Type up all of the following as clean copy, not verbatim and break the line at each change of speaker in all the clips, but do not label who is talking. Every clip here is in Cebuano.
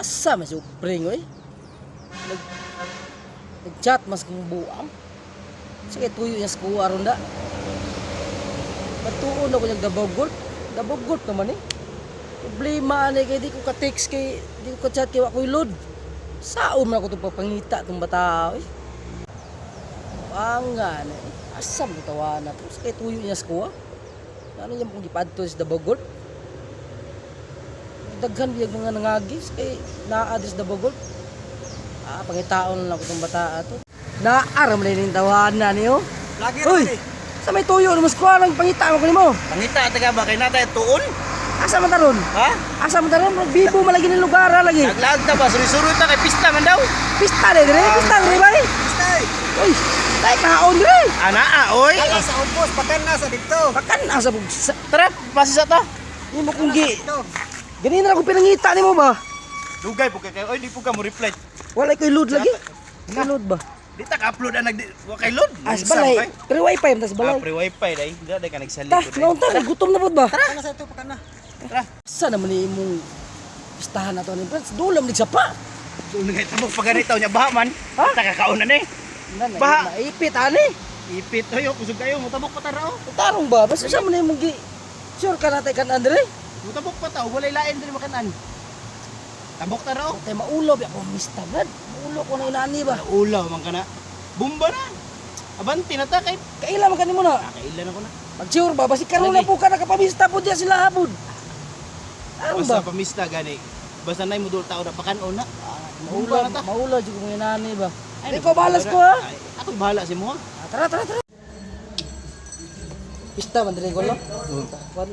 Asa man si Upring oy? Nag-chat mas kong buang. Sige, tuyo niya sa kuha ron da. Patuon ako niyang Davao Golf. Davao Golf naman eh. Problema ani kay di ko ka-text, kay di ko ka-chat kay wa ko'y load. Sao man ako itong papangita itong bata eh. Panga na eh. Asa man tawa na to. Sige, tuyo niya sa kuha. Ano niya kung gipadto sa Davao Golf? Daghan biyag mga nangagis kay naa diri sa Davao Golf. Ah, pangitaon lang ko itong bata ato. Naaram na yung tawanan niyo.
Lagi
Uy!
rin eh.
Sa may tuyo, mas kuha lang pangita mo ko nimo.
Pangita taga ba kay natay tuon?
Asa man taron?
Ha?
Asa man taron? Bibo man lagi ng lugar ha, lagi.
Laglag ta ba suri-suri ta kay pista man daw.
Pista dire, pista dire ba?
Pista.
Uy, tayo kaon dire.
Ana ah, oy.
Ala sa ubos, pakan na sa dito.
Pakan asa bug sa
Tara, pasisa ta.
nimo kung gi.
Dito.
Ganina ra ko pinangita nimo ba?
Dugay po kay oy, di po ka mo reply.
Wala ko'y load lagi. May load ba?
Di ta ka-upload ang nag wa kay load.
As balay. Pero wifi man tas
Ah,
balay.
pre wifi dai. Di dai ka nagsalig
Ta, naon ta, gutom na pud ba?
Pakan na sa ito, pakan na.
Tara.
Sa naman ni imong pistahan na to ni friends? Dulam ni sapa.
Doon nga tabok pa ganito nya baha man.
Ha?
Ta kakaon na ni.
Na, na,
Baha.
naipit ani.
Ipit oy, oh, kusog kayo, mutabok pa ta rao.
Tarong ba? Basta sa man imong gi sure ka natay kan Andre?
Mutabok pa ta, walay lain diri makanan. Tabok ta rao.
Tay maulo ba ako mista brad. Maulo ko na inani ba.
Ulaw man kana. Bumba na. Abanti na ta kay
Kaila man kanimo na.
kailan ako na.
Mag-sure ba basi karon na
Lagi.
po ka nakapamista po diya sila habod. Tarong
Basta
ba?
pamista gani. Basta nay mudul tao na pakanon na.
Maulo,
Bumba na ta.
maulo jud ko inani ba.
Ay,
Ikaw balas ko ha.
Ay, ako'y bahala si mo ha.
Ah, tara, tara, tara. Pista man diri ko lo. Kwan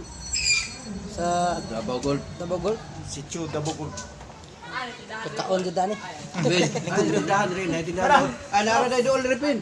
sa
Davao Gold.
Davao Gold.
Si Chu Dabukol.
Pagkaon jud ani.
Likod rin dahan rin. Ay, tindahan. Ah, nara na dool rin.